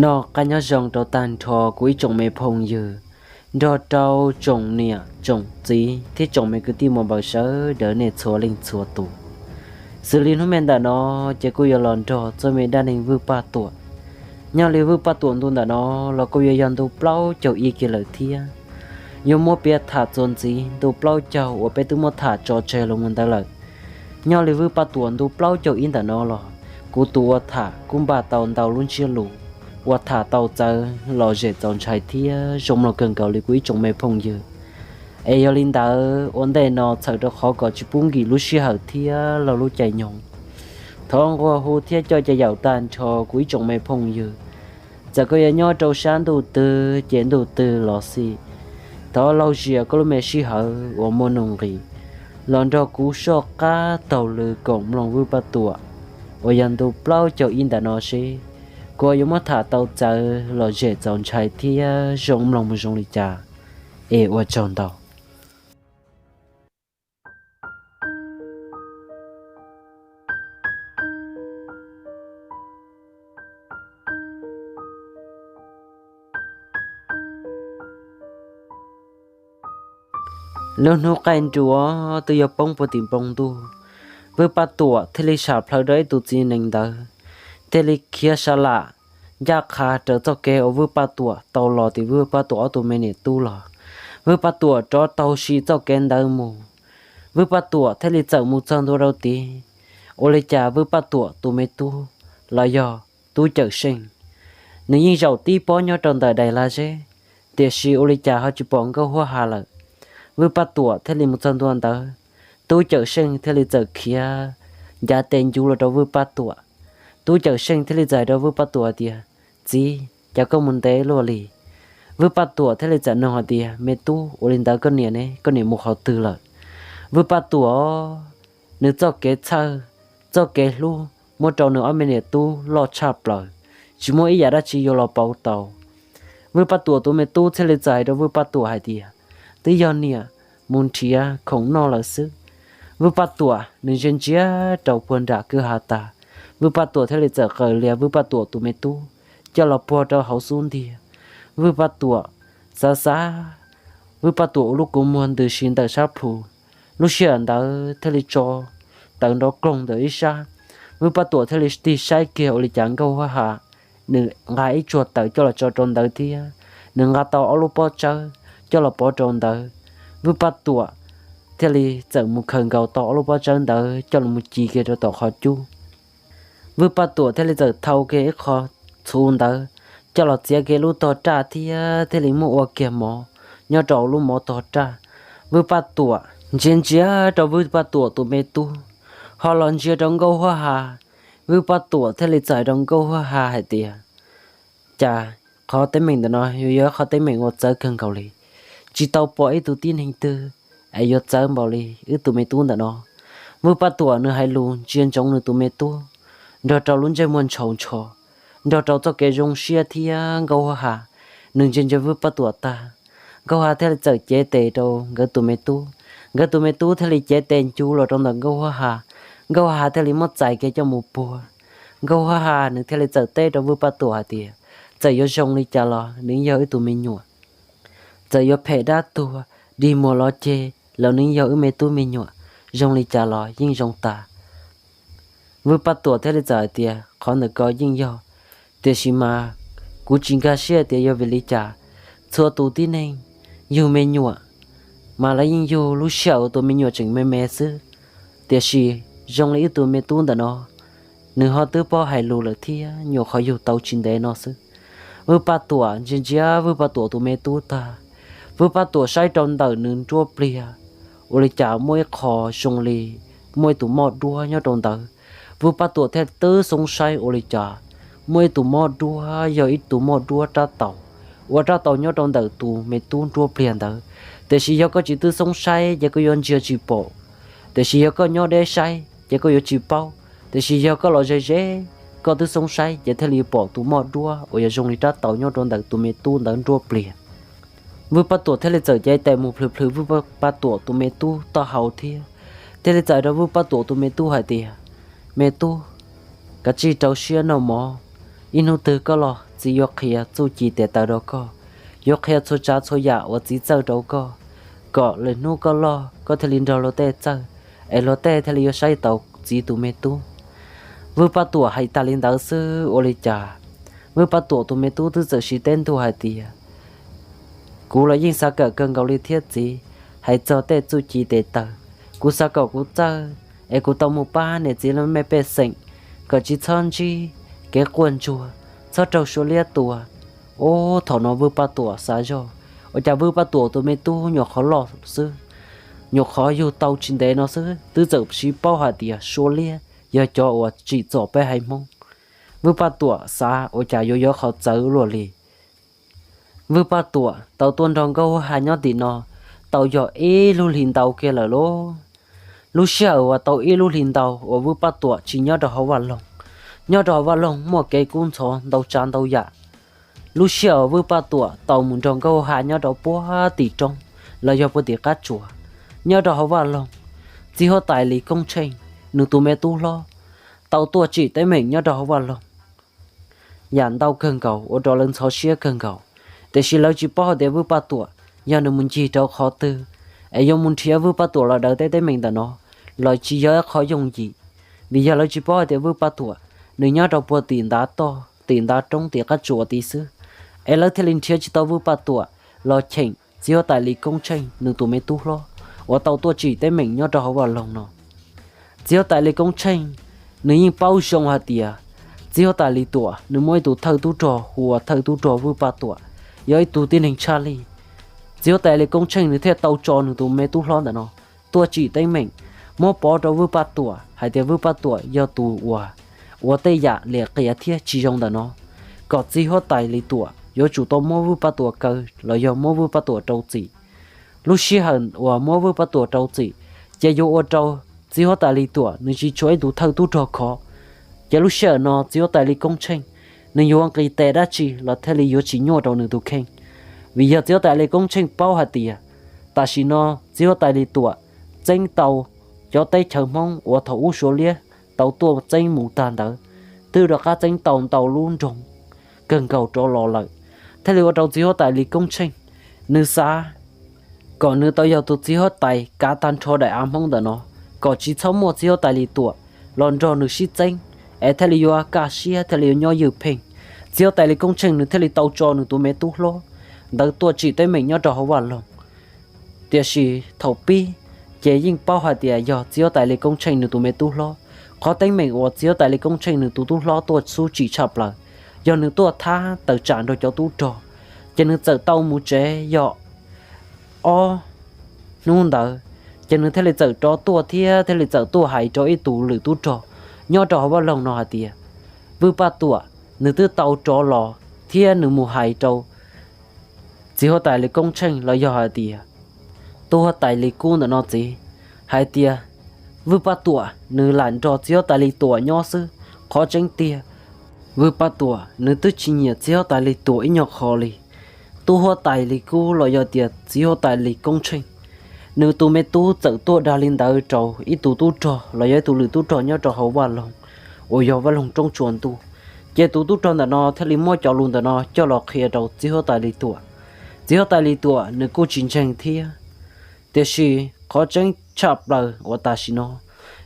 Noj qab nyob zoo rau tag nrho kuv ib tsoom me phooj ywg, nrog rau tsoom niam tsoom txiv thiab tsoom me kwv tij muam npawg sawv daws nej txhua leej txhua tus. Xws li hnub me ntawm no ces kuj yuav los nrog txoj me dab neeg Vwj Paj Tuam. Nyob li Vwj Paj Tuam ntu ntawm no los kuj yuav yog ntu plaub caug ib kiag lawm thiab. Yuav muab piav tham txuas ntxiv ntu plaub caug uas peb twb muab tham tso tseg los mus ntawd lawm. Nyob li Vwj Paj Tuam ntu plaub caug ib ntawm no los kuv tus ua tham kuj npaj tau ntau lub ntsiab lus uas tham tau txawv lom zem txaus ntshai thiab zoo mloog kawg nkaus li kuv ib tsoom me phooj ywg. Es yog li ntawd ua ntej no txhawm rau qhov kom tsis pub nkim lub sij hawm thiab laug lub caij nyoog, thov nquag hu thiab coj cav yaum tag nrho kuv ib tsoom me phooj ywg. Txawm koj yuav nyob rau sab ntuj twg ces ntuj twg los xij, thov laug zias koj lub me sij hawm uas muaj nuj nqis los nrog kuv soj qab taug lw koom mloog Vwj Paj Tuam uas yog ntu plaub caug ib ntawm no seb kuv yuav muab tham tau txawv lom zem txaus ntshai thiab zoo mloog mus zoo li cas. Es ua tsaug ntau. Lub hnub qaij nruas twb yuav poob puag tim npoo ntuj, Vwj Paj Tuam thiaj li sam plhaws rau ib tug txiv nees ntawd, thiaj li khiav sa lam ncaj qha raws txoj kev uas Vwj Paj Tuam tau los tim Vwj Paj Tuam ob tug me niam tub los. Vwj Paj Tuam rov taug sim txoj kev ntawd mus. Vwj Paj Tuam thiaj li txawm mus txog ntua rau tid, ua li cas Vwj Paj Tuam tus me tub los yog Tub Cawm Seej, nws yeej zaum tib pob nyob rau ntawm daim lag zeb, tiam sis ua li cas ho tsis pom Nkauj Huab Ha lawm. Vwj Paj Tuam thiaj li mus txog ntua ntawd, Tub Cawm Seej thiaj li txawm khiav ncav tes ncuv los rau Vwj Paj Tuam. Tub Cawm Seej thiaj li txawm hais rau Vwj Paj Tuam tias, Txiv, cas koj mus ntev luaj li? Vwj Paj Tuam thiaj li txawm nug hais tias, Me tub, ua li ntawd koj niam ne, koj niam mus qhov twg lawm? Vwj Paj Tuam nws txoj kev txhawj, txoj kev hlub muab rau nws ob me niam tub loj tshaj plaws, tsis muaj ib yam dab tsi yuav los pauv tau. Vwj Paj Tuam tus me tub thiaj li txawm hais rau Vwj Paj Tuam hais tias, Twb yog niam mus nrhiav khoom noj lawm xwb. Vwj Paj Tuam nws ntsia ntsia rau puag nram kwj ha tas, Vwj Paj Tuam thiaj li txawm qawm lias Vwj Paj Tuam tus me tub coj los puag rau hauv xub ntiag. Vwj Paj Tuam xav xav, Vwj Paj Tuam ua lub kua muag ntws si ntawm sab plhu. Lub sij hawm ntawd thiaj li tso tawv nrov koog ntawm ib sab. Vwj Paj Tuam thiaj li tig saib kiag ua li cas Nkauj Huab Ha nws nqa ib tsuag tawv coj los tso rau ntawd thiab nws nqa tau ob lub pob tsawb coj los pov rau ntawd. Vwj Paj Tuam thiaj li txawm mus khaws nkaus tau ob lub pob tsawb ntawd coj los mus ci kiag rau tom qhov cub. Vwj Paj Tuam thiaj li txawm thau kiag ib qho txhuv ntawd coj los txiav kiag lub tog raj thiab thiaj li muab ua kiag mov nyob rau lub mov tog raj. Vwj Paj Tuam ntsia ntsia rau Vwj Paj Tuam tus me tub, ho los ntsia rau Nkauj Huab Ha. Vwj Paj Tuam thiaj li txawm hais rau Nkauj Huab Ha hais tias, Cas qhov teeb meem ntawm no yuav yog qhov teeb meem uas txawv kawg nkaus li, tsis tau pom ib tug tib neeg twg es yuav txawv npaum li wb tus me tub ntawm no. Vwj Paj Tuam nws hais lus ntsia ntsoov nws tus me tub nrog rau lub ntsej muag ntshaus ntsho, nrog rau txoj kev zoo siab thiab Nkauj Huab Ha nws ntsia ntsia Vwj Paj Tuam tag, Nkauj Huab Ha thiaj li txawm cev tes rau nkawd tus me tub. Nkawd tus me tub thiaj li cev tes ncuv los rau ntawm Nkauj Huab Ha. Nkauj Huab Ha thiaj li muab txais kiag coj mus puag. Nkauj Huab Ha nws thiaj li txawm teb rau Vwj Paj Tuam hais tias, Txawm yuav zoo li cas los nws yog wb tus me nyuam. Txawm yuav phem dab tuag, dig muag los ceg los nws yog wb me tub me nyuam, zoo li cas los yeej zoo tas. Vwj Paj Tuam thiaj li txawm hais tias, Qhov ntawm ko yeej yog, tiam sis mas kuv tsis nkag siab tias yog vim li cas txhua tus tib neeg yug me nyuam mas lawv yeej yug lub sij hawm tus me nyuam tseem me me xwb, tiam sis zoo li wb tus me tub ntawm no, nws ho twb paub hais lus lawm thiab nyuam qhuav yug tau tsis ntev no xwb. Vwj Paj Tuam ntsia ntsia Vwj Paj Tuam tus me tub tag, Vwj Paj Tuam saib rau ntawm nws nruab pliag, ua li cas muaj ib qho zoo li muaj ib tus moj duab nyob rau ntawd. Vwj Paj Tuam thiaj twb xoob saib ua li cas muaj ib tus moj duab yog ib tus moj duab rab taus, ua rab taus nyob rau ntawm tus me tub nruab pliag ntawd. Tiam sis yog koj tsis twb xoob saib ces koj yuav ntsia tsis pom, tiam sis yog koj nyob deb saib ces koj yuav tsis paub, tiam sis yog koj los ze ze, koj twb xoob saib ces thiaj li pom tus moj duab uas yog zoo li rab taus nyob rau ntawm tus me tub ntawd nruab pliag. Vwj Paj Tuam thiaj li txawm cev tes mus plhws plhws Vwj Paj Tuam tus me tub taub hau thiab, thiaj li txawm rau Vwj Paj Tuam tus me tub hais tias, Me tub, kav tsij rau siab noj mov, ib hnub twg koj los txiv yuav qhia txuj ci tes taw rau koj, yuav qhia txhua tsav txhua yam uas txiv txawj rau koj, kom lwm hnub koj loj koj thiaj li nrog luag tej txawj, es luag tej thiaj li yuav saib tau txiv tus me tub. Vwj Paj Tuam hais tas li ntawd xwb ua li cas Vwj Paj Tuam tus me tub twb txawm siv teb ntug hais tias, kuv los yeej xav kawm kawg nkaus li thiab txiv, hais txog tej txuj ci tes taw, kuv xav kom kuv txawj, es kuv tau mus pab niam txiv lawv mej pej xeem, kom tsis txhob ntsib kev quaj ntsuag, txhob raug Suav liab tua. Ub, thaum no Vwj Paj Tuam xav zog, ua cas Vwj Paj Tuam tus me tub nyuam qhuav loj xwb, nyuam qhuav yug tau tsis ntev no xwb twb txawm siv paub hais tias Suav liab yog cov uas tsim txom peb haiv Hmoob. Vwj Paj Tuam xav ua cas yuav yog qhov txawv luaj li. Vwj Paj Tuam tau tuaj nrog Nkauj Hab Has nyob tim no tau yog ib lub hlis ntau kiag lawm lauj. Lub sij hawm uas tau ib lub hlis ntau uas Vwj Paj Tuam tsis nyob rau hauv vaj loog, nyob rau hauv vaj loog muaj kev kub ntxhov ntau tsav ntau yam. Lub sij hawm Vwj Paj Tuam tau mus nrog Nkauj Hab Has nyob rau puag tim roob los yog puag tim qab tsuas, nyob rau hauv vaj loog, txiv huab tais Lis Koob Tsheej nws tus me tub hlob tau tuaj tsim teeb meem nyob rau hauv vaj loog yam ntau kawg nkaus ua rau lawv ntxhov siab kawg nkaus. Tiam sis lawv tsis paub hais tias Vwj Paj Tuam yog nws mus ncig rau qhov twg, es yuav mus nrhiav Vwj Paj Tuam los daws tej teeb meem ntawm no los tsis yog ib qho yooj yim, vim yog lawv tsis paub hais tias Vwj Paj Tuam nws nyob rau puag tim ntav toj tim ntav roob tim qab tsuas tid xwb, es lawv thiaj li nrhiav tsis tau Vwj Paj Tuam los cheem txiv huab tais Lis Koob Tsheej nws tus me tub hlob uas tau tuaj tsim teeb meem nyob rau hauv vaj loog no. Txiv huab tais Lis Koob Tsheej nws yeej paub zoo hais tias txiv huab tais Lis Tuam nws muaj ib tug thawj tub rog hu ua thawj tub rog Vwj Paj Tuam, yog ib tug tib neeg tshaj lij. Txiv huab tais Lis Koob Tsheej nws thiaj tau tso nws tus me tub hlob ntawm no tuaj tsim teeb meem, muab pov rau Vwj Paj Tuam hais tias Vwj Paj Tuam yog tus uas ua tej yam liam qias thiab tsis zoo ntawm no, kom txiv huab tais Lis Tuam yuav tsum tau muab Vwj Paj Tuam kaw los yog muab Vwj Paj Tuam rau txim. Lub sij hawm uas muab Vwj Paj Tuam rau txim, ces yuav ua rau txiv huab tais Lis Tuam nws tsis tshuav ib tug thawj tub rog khov. Ces lub sij hawm no txiv huab tais Lis Koob Tsheej nws yuav nqis tes dab tsi los thiaj li yuav tsis nyuaj rau nws tus kheej, vim yog txiv huab tais Lis Koob Tsheej paub hais tias tam sim no txiv huab tais Lis Tuam txeeb tau cov teb chaws Hmoob uas thaum ub Suav liab tau tuaj txeeb mus tag ntawd, twb rov qab txeeb tau ntau lub nroog kawg nkaus rov los lawm, thiaj li ua rau txiv huab tais Lis Koob Tsheej nws xav kom nws tau yog tus txiv huab tais kav tag nrho daim av Hmoob ntawm no, kom tsis txhob muaj txiv huab tais Lis Tuam los nrog nws sib txeeb, es thiaj li yuav kaj siab thiaj li yuav nyob ywj pheej. Txiv huab tais Lis Koob Tsheej nws thiaj li tau tso nws tus me tub hlob ntawd tuaj tsim teeb meem nyob rau hauv vaj loog. Tiam sis thaum pib ces yeej paub hais tias yog txiv huab tais Lis Koob Tsheej nws tus me tub hlob. Qhov teeb meem uas txiv huab tais Lis Koob Tsheej nws tus tub hlob tuaj xub tsim tshaj plaws yog nws tuaj thab tawm tsam nrog cov tub rog, ces nws txawm tau mus tsev yog ob hnub ntawd, ces nws thiaj li txawm rov tuaj thiab thiaj li txawm tuaj hais rau ib tug lwm tub rog nyob rau hauv vaj loog no hais tias Vwj Paj Tuam nws twb tau rov los thiab nws mus hais rau txiv huab tais Lis Koob Tsheej los yog hais tias tub huab tais Lis Kub ntawm no txiv, hais tias Vwj Paj Tuam nws lam nrog txiv huab tais Lis Tuam nyob xwb. Qhov tseeb tiag, Vwj Paj Tuam nws twb tsis nyiam txiv huab tais Lis Tuam ib nyuag qho li. Tub huab tais Lis Kub los yog tias txiv huab tais Lis Koob Tsheej, nws tus me tub txawm tuaj dag li ntawd rau ib tug tub rog los yog ib tug lwm tub rog nyob rau hauv vaj loog uas yog vaj loog roob tsua ntuj. Ces tus tub rog ntawm no thiaj li muab cov lus ntawm no coj los qhia rau txiv huab tais Lis Tuam. Txiv huab tais Lis Tuam nws kuj tsis ntseeg thiab. Tiam sis qhov tseeb tshaj plaws uas tam sim no,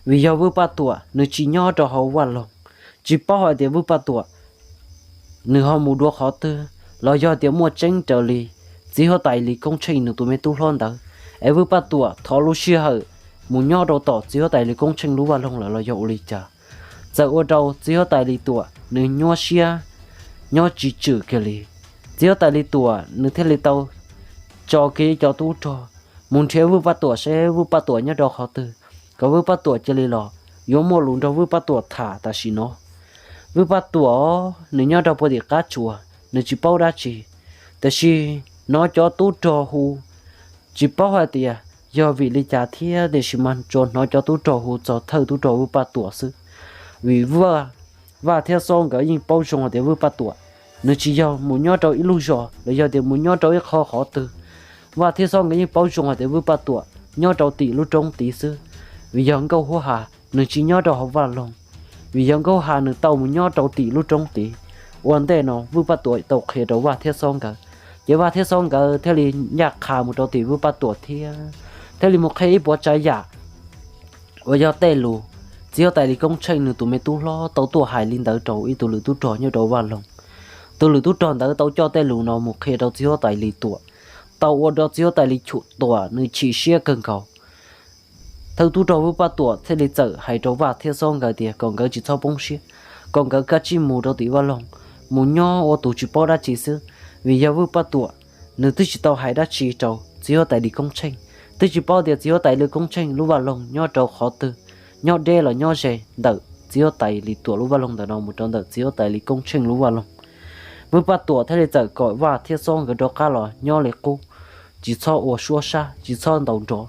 vim yog Vwj Paj Tuam nws tsis nyob rau hauv vaj loog, tsis paub hais tias Vwj Paj Tuam nws ho mus dua qhov twg, los yog tias muaj tseeb raws li txiv huab tais Lis Koob Tsheej nws tus me tub hlob ntawd, es Vwj Paj Tuam thov lub sij hawm mus nyob rau tom txiv huab tais Lis Koob Tsheej lub vaj loog lawm los yog ua li cas. Txawm ua rau txiv huab tais Lis Tuam nws nyuaj siab nyob tsis tswm kiag li. Txiv huab tais Lis Tuam nws thiaj li tau tso kiag ib co tub rog mus nrhiav Vwj Paj Tuam seb Vwj Paj Tuam nyob rau qhov twg, kom Vwj Paj Tuam cia li los yuav muaj lus nrog Vwj Paj Tuam tham tam sim no. Vwj Paj Tuam nws nyob rau puag tim qab tsuas, nws tsis paub dab tsi, tiam sis hnov cov tub rog hu, tsis paub hais tias yog vim li cas thiab, tiam sis mas tsuas hnov cov tub rog hu txog thawj tub rog Vwj Paj Tuam xwb. Vim Vaj, Vaj thiab Xob nkawd yeej paub zoo hais tias Vwj Paj Tuam nws tsis yog mus nyob rau ib lub zos los yog tias mus nyob rau ib qho qhov twg. Vaj thiab Xob nkawd yeej paub zoo hais tias Vwj Paj Tuam nyob rau tim lub roob tid xwb, vim yog Nkauj Huab Has nws tsis nyob rau hauv vaj loog, vim yog Nkauj Has nws tau mus nyob rau tim lub roob tid. Ua ntej no Vwj Paj Tuam tau qhia rau Vaj thiab Xob nkawd, ces Vaj thiab Xob nkawd thiaj li ncaj qha mus rau tim Vwj Paj Tuam thiab thiaj li mus qhia ib puas tsav yam uas yog tej lus txiv huab tais Lis Koob Tsheej nws tus me tub hlob tau tuaj hais li ntawd rau ib tug lwm tub rog nyob rau Vaj Loog. Tus lwm tub rog ntawd tau coj tej lus no mus qhia rau txiv huab tais Lis Tuam, tau ua rau txiv huab tais Lis Tuam nws chim siab kawg nkaus. Thawj tub rog Vwj Paj Tuam thiaj li txawm hais rau Vaj thiab Xob nkawd tias kom nkawd tsis txhob poob siab, kom nkawd kav tsij mus rau tim Vaj Loog, mus nyob ua tus tsis paub dab tsi xwb, vim yog Vwj Paj Tuam nws twb tsis tau hais dab tsi rau txiv huab tais Lis Koob Tsheej, twb tsis paub tias txiv huab tais Lis Koob Tsheej lub vaj loog nyob rau qhov twg, nyob deb los nyob ze ntawm txiv huab tais Lis Tuam lub vaj loog ntawm no mus rau ntawm txiv huab tais Lis Koob Tsheej lub vaj loog. Vwj Paj Tuam thiaj li txawm kom Vaj thiab Xob nkawd rov qab los nyob li qub, tsis txhob ua suab sab, tsis txhob ntaus nrov.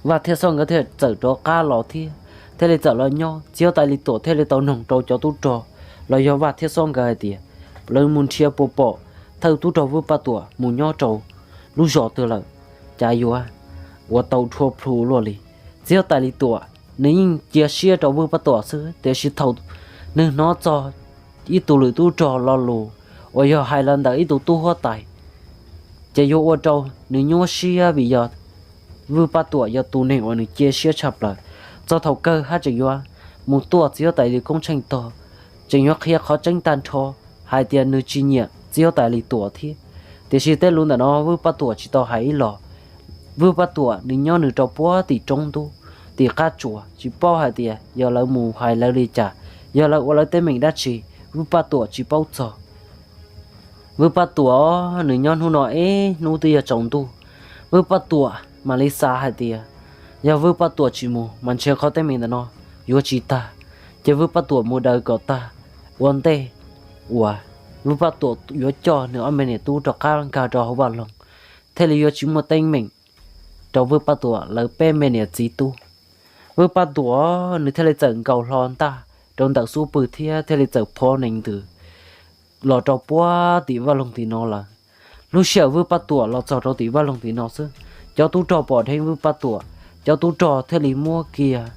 Vaj thiab Xob nkawd thiaj txawm rov qab los thiab thiaj li txawm los nyob. Txiv huab tais Lis Tuam thiaj li tau noog rau cov tub rog los yog Vaj thiab Xob nkawd hais tias lawv mus nrhiav puas pom thawj tub rog Vwj Paj Tuam mus nyob rau lub zos twg lawm, cas yuav ua tau dhua plhu luaj li. Txiv huab tais Lis Tuam nws yeej cia siab rau Vwj Paj Tuam xwb, tiam sis thaum nws hnov txog ib tug lwm tub rog lo lus uas yog hais los ntawm ib tug tub huab tais, ces yuav ua rau nws nyuaj siab vim yog Vwj Paj Tuam yog tus neeg uas nws cia siab tshaj plaws. Txog thaum kawg haj tseem yuav mus tuaj txiv huab tais Lis Koob Tsheej tog, tseem yuav qhia qhov tseeb tag nrho hais tias nws tsis nyiam txiv huab tais Lis Tuam thiab. Tiam sis tej lus ntawm no Vwj Paj Tuam tsis tau hais ib los. Vwj Paj Tuam nws nyob nws rau puag tim roob ntub, tim qab tsuas, tsis paub hais tias yog lawv mus hais lawv li cas, yog lawv ua lawv teeb meem dab tsi, Vwj Paj Tuam tsis paub txog. Vwj Paj Tuam nws nyob hnub no ib hnub twb yuav tsaus ntuj, Vwj Paj Tuam mam li xav hais tias yog Vwj Paj Tuam tsis mus mas ntshe qhov teeb meem ntawm no yuav tsis tag, ces Vwj Paj Tuam mus daws kom tag ua ntej uas Vwj Paj Tuam yuav coj nws ob me niam tub rov qab nkag rau hauv vaj loog, thiaj li yuav tsis muaj teeb meem rau Vwj Paj Tuam lawv peb me niam txiv tub. Vwj Paj Tuam nws thiaj li txawm nkaus hlo ntaj rau ntawm xub pwg thiab thiaj li txawm phov nees ntws los rau puag tim vaj loog tim no lawm. Lub sij hawm Vwj Paj Tuam los txog rau tim vaj loog tim no xwb, cov tub rog pom dheev Vwj Paj Tuam, cov tub rog thiaj li muab kiag,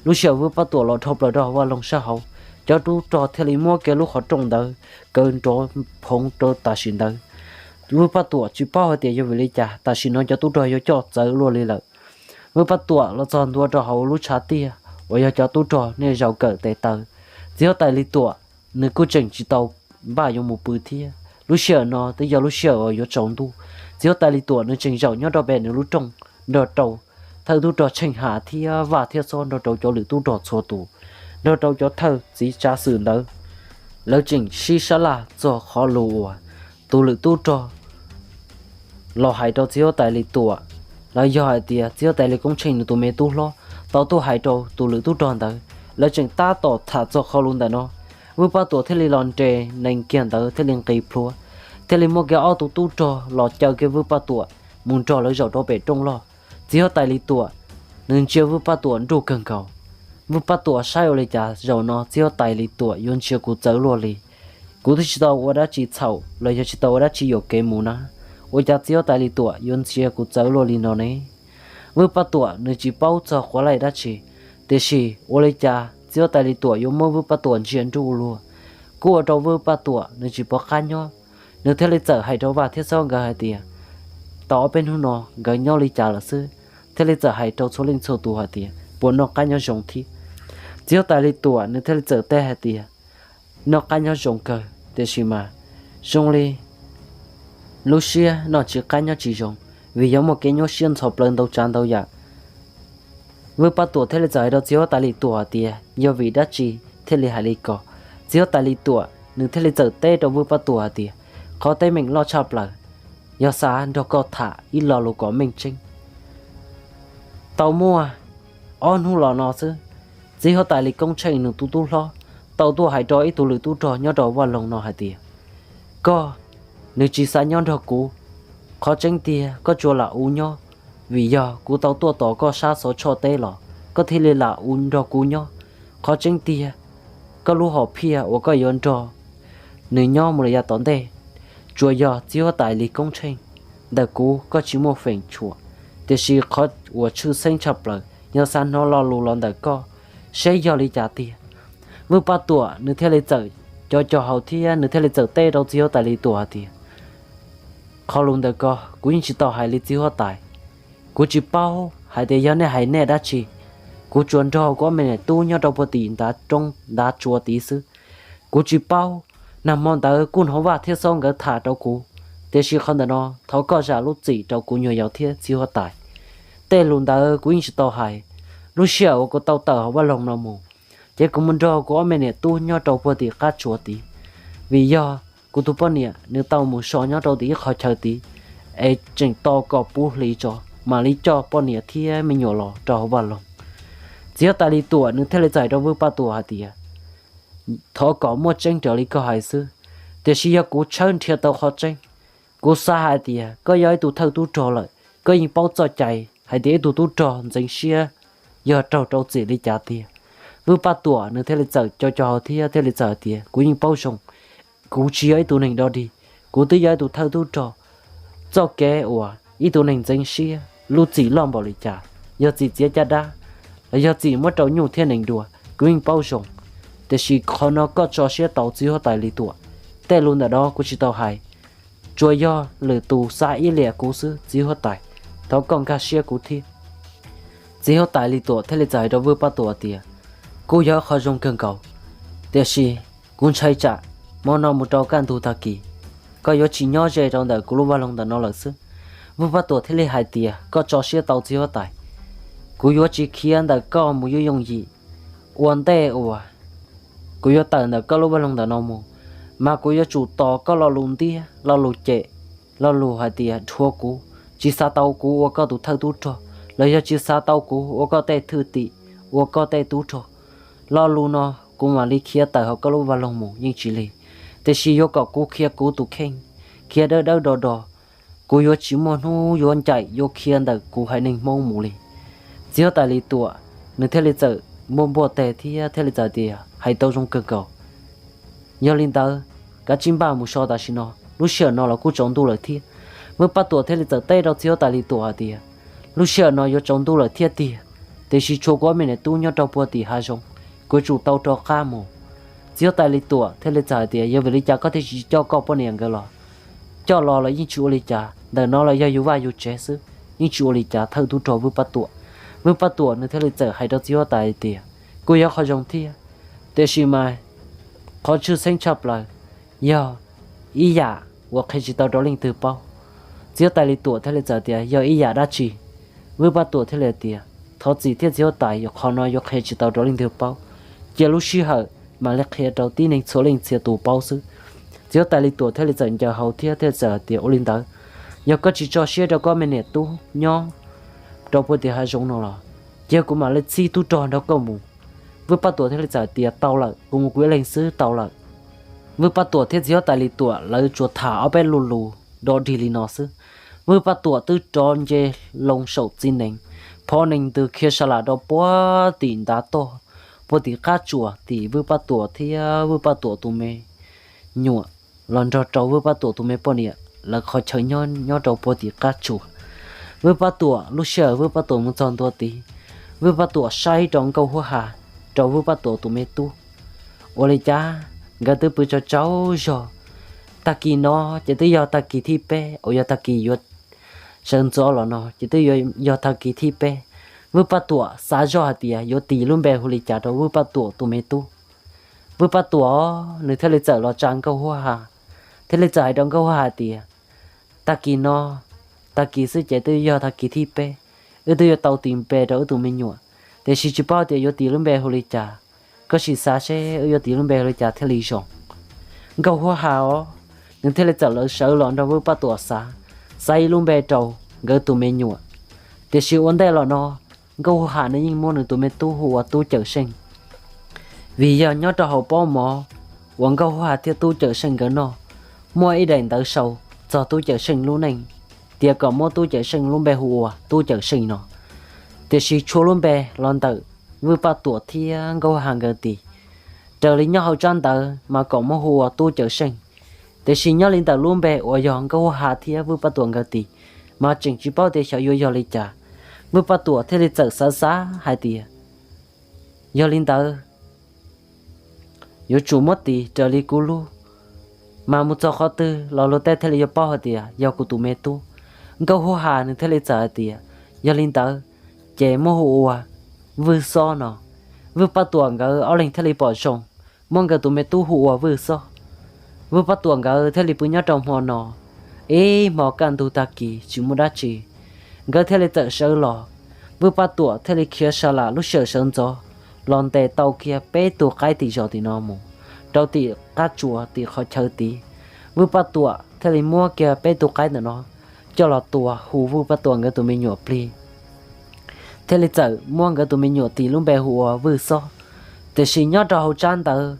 lub sij hawm Vwj Paj Tuam los dhau plaws rau hauv vaj loog sab hauv, cov tub rog thiaj li muab kiag lub qhov rooj ntawd kaw nrov phoov rau tam sim ntawd. Vwj Paj Tuam tsis paub hais tias yog vim li cas tam sim no cov tub rog yuav coj txawv luaj li lawm. Vwj Paj Tuam los txog ntua rau hauv lub tshav tiaj uas yog cov tub rog nej zaum kawm tes taw. Txiv huab tais Lis Tuam nws kuj tseem tsis tau npaj yuav mus pw thiab. Lub sij hawm no twb yog lub sij hawm uas yuav tsaus ntuj. Txiv huab tais Lis Tuam nws tseem zaum nyob rau pem nws lub rooj nrog rau thawj tub rog Tsheej Ham thiab Vaj thiab Xob nrog rau cov lwm tub rog txhua tus, nrog rau cov thawj txiv tsav xwm ntawd, lawv tseem sib sab laj txog qhov lus uas tus lwm tub rog los hais rau txiv huab tais Lis Tuam, los yog hais tias txiv huab tais Lis Koob Tsheej nws tus me tub hlob tau tuaj hais rau tus lwm tub rog ntawd. Lawv tseem tab tom tham txog qhov lus ntawm no, Vwj Paj Tuam thiaj li los nres nees kiag ntawd thiaj li nqis plhuav, thiaj li muaj kiag ob tug tub rog los caw kiag Vwj Paj Tuam mus nrog lawv zaum rau pem rooj loj. Txiv huab tais Lis Tuam nws ntsia Vwj Paj Tuam nruj kawg nkaus. Vwj Paj Tuam saib ua li cas zaum no txiv huab tais Lis Tuam yuav ntsia kuv txawv luaj li. Kuv twb tsis tau ua dab tsi txhaum los yog tsis tau ua dab tsi yuam kev mus na, ua cas txiv huab tais Lis Tuam yuav ntsia kuv txawv luaj li no ne? Vwj Paj Tuam nws tsis paub txog quav laij dab tsi, tiam sis ua li cas txiv huab tais Lis Tuam yuav muab Vwj Paj Tuam ntsia nruj ua luaj, kuj ua rau Vwj Paj Tuam nws tsis pom qab nyob. Nws thiaj li txawm hais rau Vaj thiab Xob nkawd hais tias, tau ob peb hnub no nkawd nyob li cas lawm xwb, thiaj li txawm hais rau txhua leej txhua tus hais tias puas noj qab nyob zoo thiab. Txiv huab tais Lis Tuam nws thiaj li txawm teb hais tias, noj qab nyob zoo kawg, tiam sis mas zoo li lub siab noj tsis qab nyob tsis zoo, vim yog muaj kev nyuaj siab ntxhov plawv ntau tsav ntau yam. Vwj Paj Tuam thiaj li txawm hais rau txiv huab tais Lis Tuam hais tias yog vim dab tsi thiaj li hais li ko. Txiv huab tais Lis Tuam nws thiaj li txawm teb rau Vwj Paj Tuam hais tias, qhov teeb meem loj tshaj plaws yog xav nrog koj tham ib lo lus kom meej tseeb. Tau muaj ob hnub los no xwb, txiv huab tais Lis Koob Tsheej nws tus tub hlob tau tuaj hais rau ib tug lwm tub rog nyob rau Vaj Loog no hais tias, koj, nws tsis xav nyob nrog kuv. Qhov tseeb tiag koj tsuas lam ua nyob, vim yog kuv tau tuaj tos koj sab Xov Tshoj teb los koj thiaj li lam ua nrog kuv nyob. Qhov tseeb tiag, koj lub hom phiaj uas koj yuav nrog nws nyob mus li yav tom ntej, tsuas yog txiv huab tais Lis Koob Tsheej. Ntawm kuv koj tsis muaj feem tshuam, tiam sis qhov uas tshwj xeeb tshaj plaws yog xav hnov lo lus los ntawm koj, seb yog li cas tiag. Vwj Paj Tuam nws thiaj li txawm co co hau thiab nws thiaj li txawm teb rau txiv huab tais Lis Tuam hais tias, qhov lus ntawm ko kuv yeej tsis tau hais li txiv huab tais. Kuv tsis paub hais tias yog nej hais nej dab tsi. Kuv tsuas nrog kuv ob me niam tub nyob rau puag tim ntav roob ntav tsua tid xwb. Kuv tsis paub. Nag hmo ntawd kuj hnov Vaj thiab Xob nkawd tham rau kuv, tiam sis qhov ntawm no thov koj zam lub txim rau kuv nyuam yaus thiab txiv huab tais. Tej lus ntawd kuv yeej tsis tau hais. Lub sij hawm uas kuv tau tawm hauv vaj loog no mus, ces kuv mus nrog kuv ob me niam tub nyob rau puag tim qab tsua tid, vim yog kuv tus poj niam nws tau mus so nyob rau tim ib qho chaw tid, es tseem tos kom puv hlis tso mam li coj poj niam thiab me nyuam los rau hauv vaj loog. Txiv huab tais Lis Tuam nws thiaj li txais rau Vwj Paj Tuam hais tias, thov kom muaj tseeb raws li koj hais xwb, tiam sis yog kuv tshawb nrhiav tau qhov tseeb, kuv xav hais tias koj yog ib tug thawj tub rog lawm, koj yeej paub txoj cai hais tias ib tug tub rog ntxeev siab yog raug rau txim li cas tiag. Vwj Paj Tuam nws thiaj li txawm co co hau thiab thiaj li txawm hais tias, kuv yeej paub zoo, kuv tsis yog ib tug neeg dog dig, kuv twb yog ib tug thawj tub rog. Txoj kev uas ib tug neeg ntxeev siab lub txim loj npaum li cas, yog txim txiav caj dab los yog txim muab rau nyuj thiab nees dua, kuv yeej paub zoo. Tiam sis qhov no koj tso siab tau txiv huab tais Lis Tuam, tej lus ntawm no kuv tsis tau hais. Tsuas yog lwm tus xav iab liam kuv xwb txiv huab tais, thov koj nkag siab kuv thiab. Txiv huab tais Lis Tuam thiaj li txawm hais rau Vwj Paj Tuam tias, kuj yog qhov zoo kawg nkaus, tiam sis kuv ntshai tsam hmo no mus rau kaj ntug tag kis koj yuav tsis nyob ze rau ntawm kuv lub vaj loog ntawm no lawm xwb. Vwj Paj Tuam thiaj li hais tias, koj tso siab tau txiv huab tais, kuv yuav tsis khiav ntawm koj mus yooj yooj yim. Ua ntej uas kuv yuav tawm ntawm koj lub vaj loog ntawm no mus, mas kuv yuav tsum tos koj lo lus ntiab, lo lus cem, lo lus hais tias dhuav kuv, tsis xav tau kuv ua koj tus thawj tub rog, los yog tsis xav tau kuv ua koj tej thwj tim, ua koj tej tub rog. Lo lus no kuv mam li khiav tawm hauv koj lub vaj loog mus yeej tsis lig, tiam sis yuav kom kuv khiav kuv tus kheej, khiav dawb dawb do do, kuv yuav tsis muaj hnub yuav ncaim yuav khiav ntawm kuv haiv neeg Hmoob mus li. Txiv huab tais Lis Tuam nws thiaj li txawm npuaj npuaj teg thiab thiaj li txawm tias, hais tau zoo kawg nkaus. Yog li ntawd, kav tsij npaj mus so tam sim no, lub sij hawm no los kuj tsaus ntuj lawm thiab. Vwj Paj Tuam thiaj li txawm teb rau txiv huab tais Lis Tuam hais tias, lub sij hawm no yuav tsaus ntuj lawm thiab tiag, tiam sis tshuav kuv ob me niam tub nyob rau puag tim hav zoov, kuv yuav tsum tau rov qab mus. Txiv huab tais Lis Tuam thiaj li txawm hais tias, yog vim li cas koj thiaj tsis coj koj poj niam nkawd los? Coj los los yeej tsis ua li cas, ntawm no los yog yus vaj yus tsev xwb, yeej tsis ua li cas thawj tub rog Vwj Paj Tuam. Vwj Paj Tuam nws thiaj li txawm hais rau txiv huab tais hais tias, kuj yog qhov zoo thiab, tiam sis mas qhov tshwj xeeb tshaj plaws yog ib yam uas qhia tsis tau rau leej twg paub. Txiv huab tais Lis Tuam thiaj li txawm tias, yog ib yam dab tsi? Vwj Paj Tuam thiaj li tias, thov txim thiab txiv huab tais, qhov no yuav qhia tsis tau rau leej twg paub, cia lub sij hawm mam li qhia rau tib neeg txhua leej txhia tus paub xwb. Txiv huab tais Lis Tuam thiaj li txawm ncaws hau thiab thiaj txawm hais tias, ua li ntawd, yog koj tsis tso siab rau koj me niam tub nyob rau puag tim hav zoov no los, cia kuv mam li txib tub rog nrog koj mus. Vwj Paj Tuam thiaj li txawm tias, tau lawm, kuv mus kuv ib leeg xwb tau lawm. Vwj Paj Tuam thiab txiv huab tais Lis Tuam lawv tsuas tham ob peb lo lus do dig li no xwb. Vwj Paj Tuam twb rov nce loo saum txiv nees, phov nees ntws khiav sa lam rau puag tim ntav toj, puag tim qab tsuas tim Vwj Paj Tuam thiab Vwj Paj Tuam tus me nyuam los nrog rau Vwj Paj Tuam tus me poj niam lawv qhov chaw nyob nyob rau puag tim qab tsuas. Vwj Paj Tuam, lub sij hawm Vwj Paj Tuam mus txog ntua tid, Vwj Paj Tuam saib rau Nkauj Huab Has, rau Vwj Paj Tuam tus me tub, ua li cas nkawd twb pw tsaug tsaug zog. Tag kis no ces twb yog tag kis thib peb uas yog tag kis yuav sawv ntxov los no ces twb yog tag kis thib peb. Vwj Paj Tuam xav zoj hais tias yuav tis lub npe hu li cas rau Vwj Paj Tuam tus me tub. Vwj Paj Tuam nws thiaj li txawm los tsa Nkauj Huab Has, thiaj li txawm hais rau Nkauj Huab Has tias, tag kis no, tag kis xwb ces twb yog tag kis thib peb, wb twb yuav tau tis npe rau wb tus me nyuam, tiam sis tsis paub tias yuav tis lub npe hu li cas. Koj sim xav seb wb yuav tis lub npe hu li cas thiaj li zoo. Nkauj Huab Has os, nws thiaj li txawm lawv sawv los nrog Vwj Paj Tuam xav, xav ib lub npe rau nkawd tus me nyuam. Tiam sis ua ntej los no, Nkauj Huab Has nws yeej muab nws tus me tub hu ua Tub Cawm Seej, vim yog nyob rau hauv pob mov uas Nkauj Huab Has thiab Tub Cawm Seej nkawd noj, muaj ib daim ntawv sau txog Tub Cawm Seej lub neej, tias kom muab Tub Cawm Seej lub npe hu ua Tub Cawm Seej no. Tiam sis tshuaj lub npe los ntawm Vwj Paj Tuam thiab Nkauj Huab Has nkawd tis, raws li nyob hauv tsab ntawv mas kom muab hu ua Tub Cawm Seej. Tiam sis nyob li ntawm lub npe uas yog Nkauj Huab Has thiab Vwj Paj Tuam nkawd tis, mas tseem tsis paub tias xyov yuav yog li cas. Vwj Paj Tuam thiaj li txawm xav xav hais tias, yog li ntawd, yuav tsum muab tis raws li kuv lub. Mas mus txog qhov twg los luag tej thiaj li yuav paub hais tias yog kuv tus me tub. Nkauj Huab Has nws thiaj li txawm hais tias, yog li ntawd ces muab hu ua Vwj Xob no. Vwj Paj Tuam nkawd ob leeg thiaj li pom zoo muab nkawd tus me tub hu ua Vwj Xob. Vwj Paj Tuam nkawd thiaj li pw nyob rau hmo no ib hmo kaj ntug tag kis tsis muaj dab tsi, nkawd thiaj li txawm sawv los. Vwj Paj Tuam thiaj li khiav sa lam lub sij hawm sawv ntxov los ntes tau kiag peb tug qaib tim zos tim no mus rau tim qab tsuas tim qhov chaw tid. Vwj Paj Tuam thiaj li muab kiag peb tug qaib ntawm no coj los tua hu Vwj Paj Tuam nkawd tus me nyuam plig, thiaj li txawm muab nkawd tus me nyuam tis lub npe hu ua Vwj Xob. Tiam sis nyob rau hauv tsab ntawv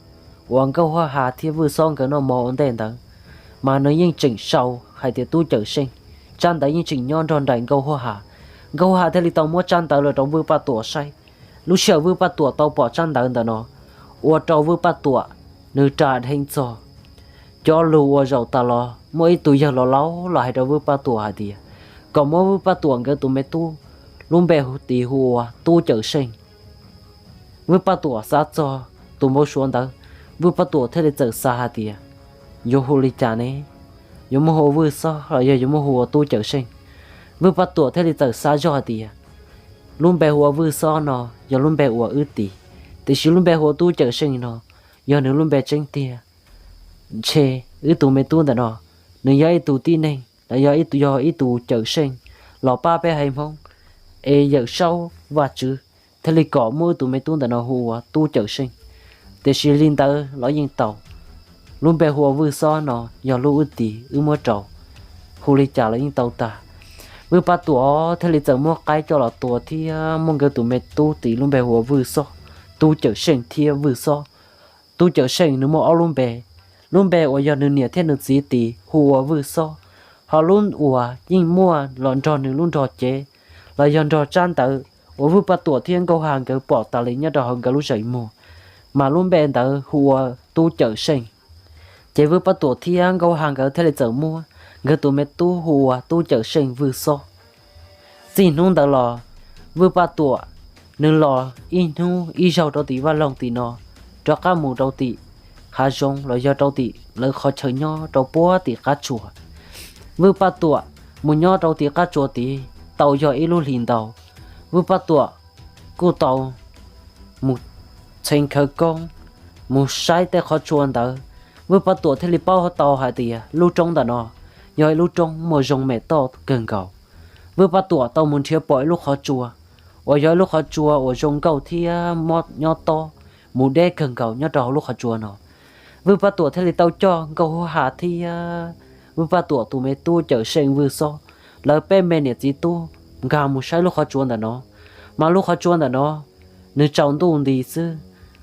uas Nkauj Huab Has thiab Vwj Xob nkawd noj mov ua ntej ntawd, mas nws yeej tseem sau hais tias Tub Cawm Seej. Tsab ntawv yeej tseem nyob nrog nraim Nkauj Huab Has. Nkauj Huab Has thiaj li tau muab tsab ntawv los rau Vwj Paj Tuam saib. Lub sij hawm Vwj Paj Tuam tau pom tsab ntawv ntawm no, ua rau Vwj Paj Tuam nws ras dheev txog cov lus uas zaum tas los muaj ib tug yawg laus laus los hais rau Vwj Paj Tuam hais tias kom muab Vwj Paj Tuam nkawd tus me tub lub npe hu tis hu ua Tub Cawm Seej. Vwj Paj Tuam xav txog tus npau suav ntawd, Vwj Paj Tuam thiaj li txawm xav hais tias, yuav hu li cas ne? Yuav muab hu ua Vwj Xob los yog yuav muab hu ua Tub Cawm Seej? Vwj Paj Tuam thiaj li txawm xav zoj hais tias, lub npe hu ua Vwj Xob no yog lub npe uas wb tis, tiam sis lub npe hu ua Tub Cawm Seej no yog nws lub npe tseeb tiag. Ntshe wb tus me tub ntawm no, nws yog ib tug tib neeg los yog ib tug, yog ib tus cawm seej los pab peb haiv Hmoob, es Yawm Saub Vaj Tswv thiaj li kom muab wb tus me tub ntawm no hu ua Tub Cawm Seej. Tiam sis li ntawd los yeej tau, lub npe hu ua Vwj Xob no yog lub wb tis wb muab rau, hu li cas los yeej tau tag. Vwj Paj Tuam thiaj li txawm muab qaib coj los tua thiab muab nkawd tus me tub tis lub npe hu ua Vwj Xob, Tub Cawm Seej thiab Vwj Xob. Tub Cawm Seej nws muaj ob lub npe, lub npe uas yog nws niam thiab nws txiv tis hu ua Vwj Xob, ho lub uas yeej muaj los nrog nws lub nrog cev los yog nrog tsab ntawv uas Vwj Paj Tuam thiab Nkauj Huab Has nkawd pom tas li nyob rau hauv nkawd lub zeem muag, mas lub npe ntawd hu ua Tub Cawm Seej. Ces Vwj Paj Tuam thiab Nkauj Huab Has nkawd thiaj li txawm muab nkawd tus me tub hu ua Tub Cawm Seej Vwj Xob. Txij hnub ntawd los, Vwj Paj Tuam nws los ib hnub ib zaug rau tim vaj loog tim no, rov qab mus rau tim hav zoov los yog rau tim lawv qhov chaw nyob rau puag tim qab tsuas. Vwj Paj Tuam mus nyob rau tim qab tsuas tid tau yog ib lub hlis ntau. Vwj Paj Tuam kuj tau mus txheev khawv koob, mus saib tej qhov tsua ntawd. Vwj Paj Tuam thiaj li paub tau hais tias lub roob ntawm no yog ib lub roob muaj zoo me toj kawg nkaus. Vwj Paj Tuam tau mus nrhiav pom ib lub qhov tsua uas yog ib lub qhov tsua uas zoo nkauj thiab mob nyob tob mus deb kawg nkaus nyob rau hauv lub qhov tsua no. Vwj Paj Tuam thiaj li tau coj Nkauj Huab Has thiab Vwj Paj Tuam tus me tub Cawm Seej Vwj Xob, lawv peb me niam txiv tub nkag mus saib lub qhov tsua ntawm no. Mas lub qhov tsua ntawm no nws tsaus ntuj nti xwb.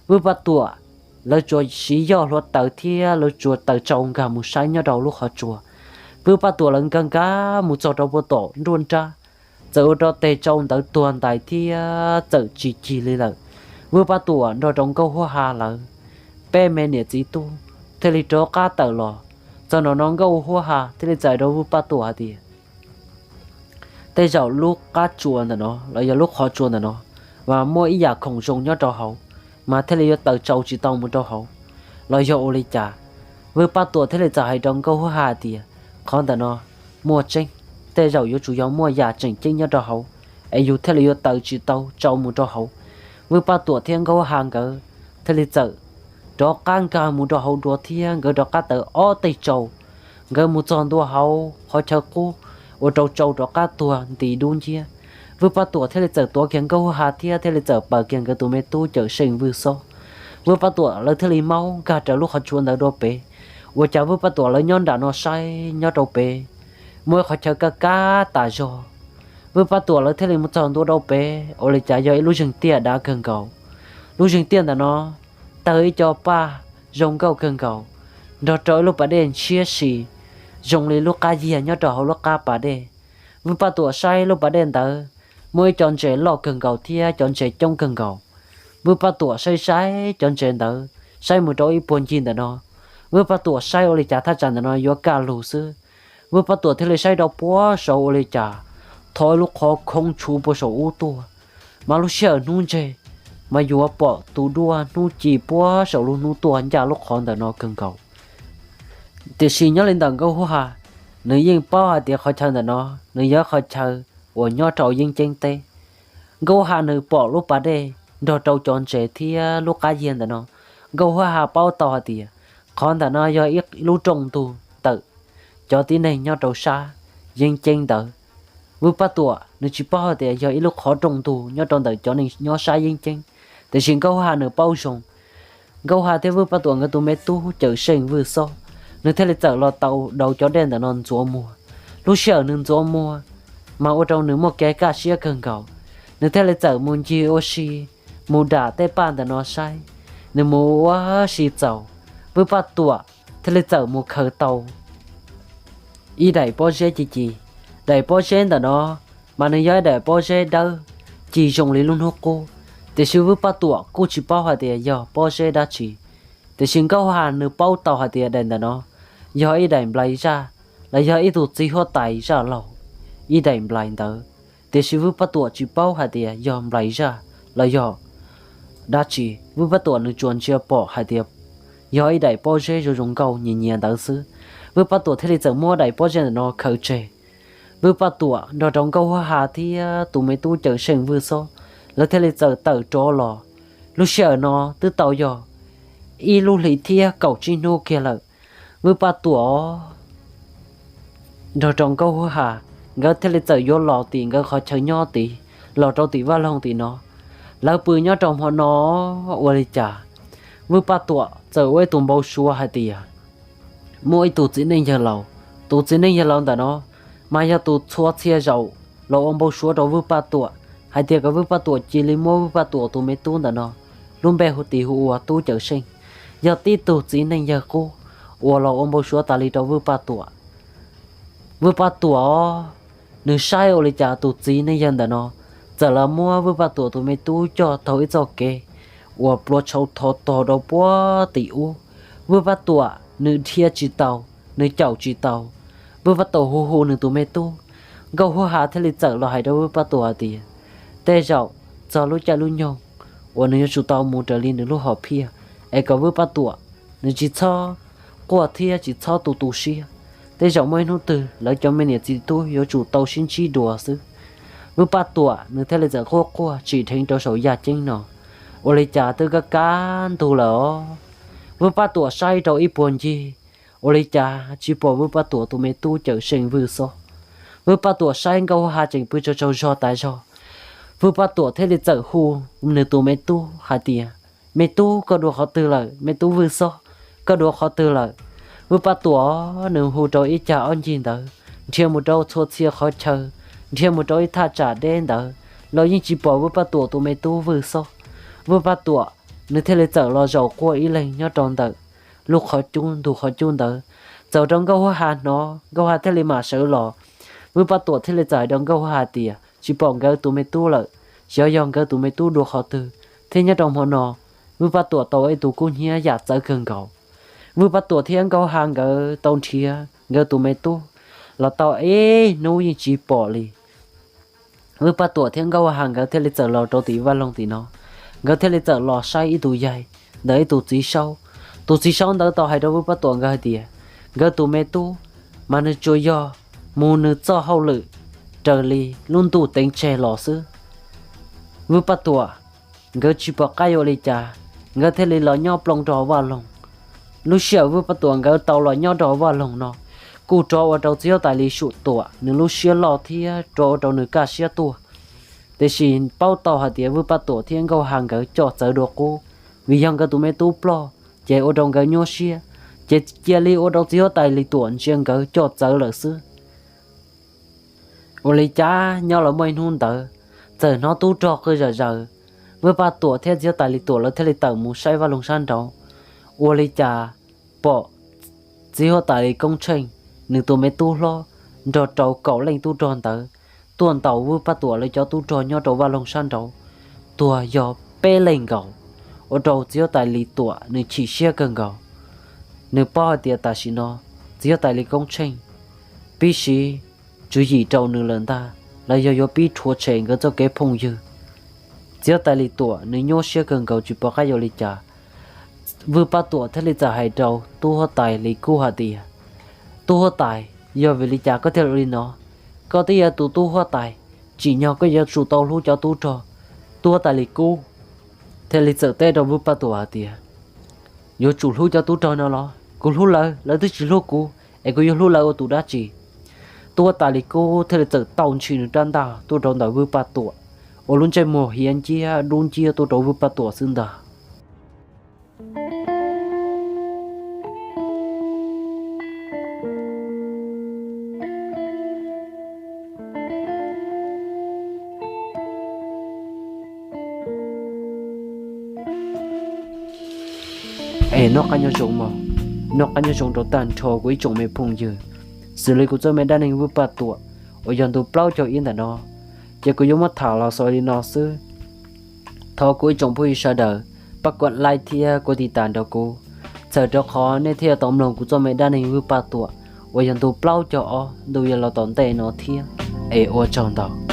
Vwj Paj Tuam lawv tsuas siv yoj hluav taws thiab lawv tsuas taws tsau nkag mus saib nyob rau lub qhov tsua. Vwj Paj Tuam lawv nkag nkag mus txog rau puag tom nruab nrab, txawm ua rau tes tsau ntawd tuag ntais thiab txawm tsis cig li lawm. Vwj Paj Tuam nrog rau Nkauj Huab Has lawv peb me niam txiv tub thiaj li rov qab tawm los. Txog nov no Nkauj Huab Has thiaj li txais rau Vwj Paj Tuam hais tias, tej zaum lub qab tsua ntawm no los yog lub qhov tsua ntawm no mas muaj ib yam khoom zoo nyob rau hauv, mas thiaj li yuav taws tsau tsis tau mus rau hauv los yog ua li cas. Vwj Paj Tuam thiaj li txawm hais rau Nkauj Huab Has tias, qhov ntawm no muaj tseeb, tej zaum yuav tsum yog muaj yam tseem ceeb nyob rau hauv es yus thiaj li yuav taws tsis tau tsau mus rau hauv. Vwj Paj Tuam thiab Nkauj Huab Has nkawd thiaj li txawm rov qab nkag mus rau hauv dua thiab nkawd rov qab taws ob teg tsau. Nkawd mus txog ntua hauv qhov chaw qub, ua rau tsau rov qab tuag nti dub nciab. Vwj Paj Tuam thiaj li txawm tuav kiag Nkauj Huab Has thiab thiaj li txawm paws kiag nkawd tus me tub Cawm Seej Vwj Xob. Vwj Paj Tuam lawv thiaj li maub nkag raws lub qhov tsua ntawd dua pem. Ua cas Vwj Paj Tuam lawv nyob nram no saib nyob rau pem muaj ib qhov chaw kaj kab tas zog. Vwj Paj Tuam lawv thiaj li mus txog ntua rau pem, ua li cas yog ib lub zeeg tiaj dav kawg nkaus. Lub zeeg tiaj ntawm no tawg ib co paj zoo nkauj kawg nkaus, nrog rau ib lub pas dej ntshiab si zoo li lub qab yiag nyob rau hauv lub qab pas dej. Vwj Paj Tuam saib lub pas dej ntawd muaj ib co ntses loj kawg nkaus thiab cov ntses coob kawg nkaus. Vwj Paj Tuam saib saib cov ntses ntawd, saib mus rau ib puag ncig ntawm no. Vwj Paj Tuam saib ua li cas thaj tsam ntawm no yuav kaj lug xwb. Vwj Paj Tuam thiaj li saib rau puag saud ua li cas thov ib lub qhov khoob tshuv puag saum ub tuaj. Mas lub sij hawm hnub ntseg mas yuav pom tus dua hnub ci puag saum lub hnub tuaj ncaj lub qhov ntawm no kawg nkaus. Tiam sis nyob li ntawm Nkauj Huab Ha, nws yeej paub hais tias qhov chaw ntawm no nws yog qhov chaw uas nyob rau yeeb ceeb teb. Nkauj Huab Ha nws pom lub pas dej nrog rau cov ntses thiab lub qab yiag ntawm no, Nkauj Huab Ha paub tau hais tias qhov ntawm no yog ib lub rooj ntug ntawm cov tib neeg nyob rau sab yeeb ceeb ntawd. Vwj Paj Tuam nws tsis paub hais tias yog ib lub qhov rooj ntug nyob rau ntawm cov neeg nyob sab yeeb ceeb, tiam sis Nkauj Huab Ha nws paub zoo. Nkauj Huab Ha thiab Vwj Paj Tuam nkawd tus me tub Cawm Seej Vwj Xob, nws thiaj li txawm los tau daus cov dej ntawm no ntxuav muag. Lub sij hawm nws ntxuav muag mas ua rau nws muaj kev kaj siab kawg nkaus. Nws thiaj li txawm mus ncig ua si, mus dam tej paj ntawm no saib, nws mus ua si txaus, Vwj Paj Tuam thiaj li txawm mus khaws tau ib daim pob zeb ci ci. Daim pob zeb ntawm no mas nws yog ib daim pob zeb dawb ci zoo li lub hnub qub, tiam sis Vwj Paj Tuam kuj tsis paub hais tias yog pob zeb dab tsi. Tiam sis Nkauj Huab Ha nws paub tau hais tias daim ntawm no yog ib daim nplai zaj, los yog ib tug txiv huab tais zaj laug ib daim nplai ntawd. Tiam sis Vwj Paj Tuam tsis paub hais tias yog nplai zaj los yog dab tsi, Vwj Paj Tuam nws tsuas ntsia pom hais tias yog ib daim pob zeb zoo zoo nkauj nyias nyias ntawd xwb. Vwj Paj Tuam thiaj li txawm muab daim pob zeb ntawm no khaws tseg. Vwj Paj Tuam nrog rau Nkauj Huab Ha thiab tus me tub Cawm Seej Vwj Xob, lawv thiaj li txawm tawm rov los. Lub sij hawm no twb tau yog ib lub hli thiab kaum tsib hnub kiag lawm. Vwj Paj Tuam nrog rau Nkauj Huab Ha, nkawd thiaj li txawm yuav los tim nkawd qhov chaw nyob tid, los rau tim vaj loog tim no. Lawv pw nyob rau hmo no ua li cas, Vwj Paj Tuam txawm ua ib tug npau suav hais tias muaj ib tug txiv neej yawg laus. Tus txiv neej yawg laus ntawm no mas yog tus txhua txhia zaus los ua npau suav rau Vwj Paj Tuam hais tias kom Vwj Paj Tuam cia li muab Vwj Paj Tuam tus me tub ntawm no, lub npe hu tis hu ua Tub Cawm Seej, yog tib tug txiv neej yawg qub uas los ua npau suav tas li rau Vwj Paj Tuam. Vwj Paj Tuam nws saib ua li cas tus txiv neej yawg ntawm no txawm los muab Vwj Paj Tuam tus me tub coj taug ib txoj kev uas plua tshauv thov tog rau puag tim ub. Vwj Paj Tuam nws dhia tsis tau, nws caum tsis tau. Vwj Paj Tuam hu hu nws tus me tub. Nkauj Huab Ha thiaj li txawm los hais rau Vwj Paj Tuam hais tias, tej zaum txog lub caij lub nyoog uas nws yuav tsum tau mus raws li nws lub hom phiaj, es kom Vwj Paj Tuam nws tsis txhob quaj thiab tsis txhob tu tu siab. Tej zaum muaj ib hnub twg lawv cov me niam txiv tub yuav tsum tau sib ntsib dua xwb. Vwj Paj Tuam nws thiaj li txawm quaj quaj tsim dheev rau saum yaj ceeb no. Ua li cas twb kaj kaj ntug lawm os. Vwj Paj Tuam saib rau ib puag ncig, ua li cas tsis pom Vwj Paj Tuam tus me tub Cawm Seej Vwj Xob. Vwj Paj Tuam saib Nkauj Huab Ha tseem pw tsaug tsaug zog tas zog. Vwj Paj Tuam thiaj li txawm hu nws tus me tub hais tias, me tub, koj dua qhov twg lawm? Me tub Vwj Xob, koj dua qhov twg lawm? Vwj Paj Tuam nws hu rau ib cag ob ncig ntawd, nrhiav mus rau txhua txhia qhov chaw, nrhiav mus rau ib thaj tsam deb ntawd los yeej tsis pom Vwj Paj Tuam tus me tub Vwj Xob. Vwj Paj Tuam nws thiaj li txawm los zaum quaj ib leeg nyob rau ntawm lub qhov cub ntug qhov cub ntawd. Txawm rau Nkauj Huab Ha hnov, Nkauj Huab Ha thiaj li mam sawv los. Vwj Paj Tuam thiaj li txawm hais rau Nkauj Huab Ha tias tsis pom nkawd tus me tub lawm, xyov yog nkawd tus me tub dua qhov twg thiab nyob rau hmo no Vwj Paj Tuam tau ib tug kub hnyiab yam txawv kawg nkaus. Vwj Paj Tuam thiab Nkauj Huab Ha nkawd tau nrhiav nkawd tus me tub los tau ib hnub yeej tsis pom li. Vwj Paj Tuam thiab Nkauj Huab Ha nkawd thiaj li txawm los rau tim vaj loog tim no, nkawd thiaj li txawm los saib ib tug yaig ntawm ib tug txiv saub. Tus txiv saub ntawd tau hais rau Vwj Paj Tuam nkawd hais tias nkawd tus me tub mas nws tsuas yog mus nws txoj hauj lwm raws li lub ntuj teev tseg los xwb. Vwj Paj Tuam nkawd tsis pom qab yuav ua li cas, nkawd thiaj li los nyob ploog rau hauv vaj loog. Lub sij hawm Vwj Paj Tuam nkawd tau los nyob rau hauv vaj loog no kuj rov ua rau txiv huab tais Lis Suam Tuam nws lub siab loj thiab rov ua rau nws kaj siab tuaj. Tiam sis paub tau hais tias Vwj Paj Tuam thiab Nkauj Huab Ha nkawd coj txawv dua qub, vim yog nkawd tus me tub ploj ces ua rau nkawd nyuaj siab, ces cia li ua rau txiv huab tais Lis Tuam ntsia nkawd coj txawv lawm xwb. Ua li cas nyob los muaj ib hnub ntawd txawm hnov tub rog qw zom zaws. Vwj Paj Tuam thiab txiv huab tais Lis Tuam lawv thiaj li tawm mus saib vaj loog sab nraud. Ua li cas pom txiv huab tais Lis Koob Tsheej nws tus me tub hlob nrog rau kaum leej tub rog ntawd tuaj ntaus Vwj Paj Tuam lawv cov tub rog nyob rau vaj loog sab nraud, tuag yog peb leeg nkaus, ua rau txiv huab tais Lis Tuam nws chim siab kawg nkaus. Nws paub hais tias tam sim no txiv huab tais Lis Koob Tsheej pib siv tswv yim rau nws lawm ntag, los yog yuav pib rhuav tshem nkawd txoj kev phooj ywg. Txiv huab tais Lis Tuam nws nyuaj siab kawg nkaus tsis pom qab yuav ua li cas. Vwj Paj Tuam thiaj li txawm hais rau tub huab tais Lis Kub hais tias, Tub huab tais, yog vim li cas koj thiaj ua li no? Koj twb yog tus tub huab tais, tsim nyog koj yuav tsum tau hlub cov tub rog. Tub huab tais Lis Kub thiaj li txawm teb rau Vwj Paj Tuam hais tias, Yuav tsum hlub cov tub rog no los? Kuv hlub lawv, lawv twb tsis hlub kuv, es kuv yuav hlub lawv ua tus dab tsi? Tub huab tais Lis Kub thiaj li txawm tau ntshis nws rab ntaj tuaj rau ntawm Vwj Paj Tuam, ua lub ntsej muag hiav nciab dub nciab tuaj rau Vwj Paj Tuam xwb ntag. Es noj qab nyob zoo mog, noj qab nyob zoo rau tag nrho kuv ib tsoom me phooj ywg. Xws li kuv txoj me dab neeg Vwj Paj Tuam uas yog ntu plaub caug ib ntawm no, ces kuv yuav muab tham los xaus li no xwb. Thov kuv ib tsoom phooj ywg sawv daws pab kuv like thiab kuv tiv tas nrog kuv, txhawm rau qhov nej thiaj tau mloog kuv txoj me dab neeg Vwj Paj Tuam uas yog ntu plaub caug ob ntu yuav los tom ntej no thiab. Es ua tsaug ntau.